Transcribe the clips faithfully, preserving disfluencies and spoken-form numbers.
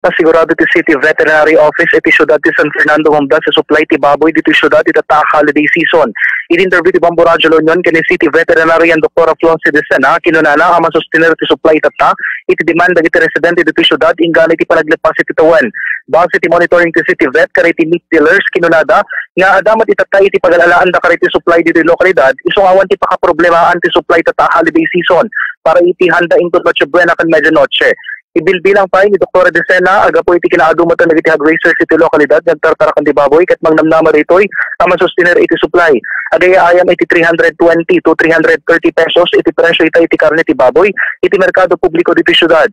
Nasigurado ti City Veterinary Office iti siudad ti San Fernando nga umdas ti supply ti baboy ditoy siudad itatta a holiday season. Iti interview ti Bombo Radyo La Union ken ni City Veterinarian Doktora Flossie Decena, kinunana a masustener ti supply itatta iti demand dagiti residente ditoy siudad inggana iti panaglepas iti tawen. Base ti monitoring ti City Vet kadagiti meat dealers, kinunada nga adda met itatta iti pagala-alaanda kadagiti supply ditoy lokalidad, isu nga awan ti pakaproblemaan ti supply itatta a holiday season para iti handa inton Noche Buena ken Medianoche. Ibilbilang pay ni Doktora Decena a gapu iti kinaadu met dagiti hog raisers iti lokalidad nga agtartaraken ti baboy ket mangnamnama daytoy a masustener iti supply. Agay-ayam iti three hundred twenty to three hundred thirty pesos iti presyo ita iti karne ti baboy iti merkado publiko ditoy siudad.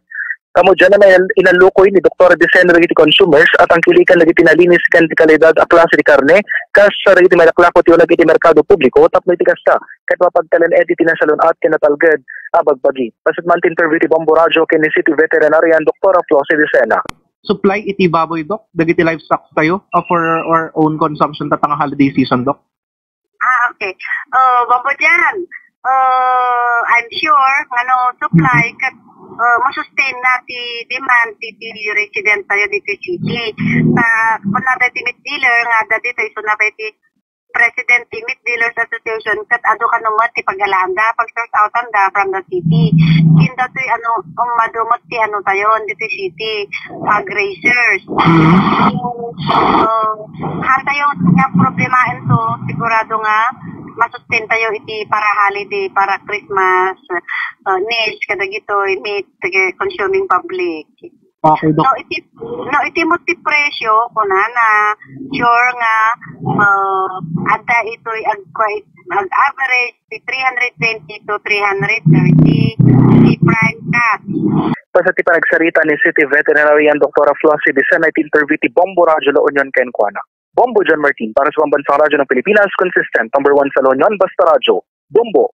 Kamudian, inal-, inallukoy ni Doktora Decena dagiti consumers a tangkilikan dagiti nalinis ken ti kalidad a klase ti karne kas dagiti malaklako ti uneg iti merkado publiko tapno iti kasta, ket mapagtalinaed iti nasalun-at ken natalged a bagbagi. Paset man ti interview ti Bombo Radyo ken ni City Veterinarian Doktora Flossie Decena. Supply iti baboy, Doc, dagiti livestock tayo, uh, for our own consumption itatta nga holiday season, Doc? Ah, okay. Uh, Bombo Jan, uh, I'm sure nga no supply ket uh, masustain na ti demand ti, ti resident tayo ditoy city. Sa kunada ti meat dealer nga adda ditoy, isu na pay ti President ti Meat Dealers Association ket adu kano met ti pagalaanda, pag-sort outanda from the city. Ken datoy ano, um, adu met ti ano tayon ditoy city, fundraisers. So, uh, han tayo nga problemaen to, sigurado nga masustain tayo iti para holiday, para Christmas, uh, needs, kadagitoy meat, ti consuming public. Okay, Doc. No, iti, no, iti met ti presyo, kunana, sure nga, uh, adda itoy ag-, ag-average ti three hundred twenty to three hundred thirty ti prime cut. Paset ti panagsarita ni City Veterinarian Doktora Flossie Decena iti interview ti Bombo Radyo La Union kenkuana. Bombo John Martin para sa Pambansang Radyo ng Pilipinas, consistent, number one sa La Union, basta radyo. Bombo!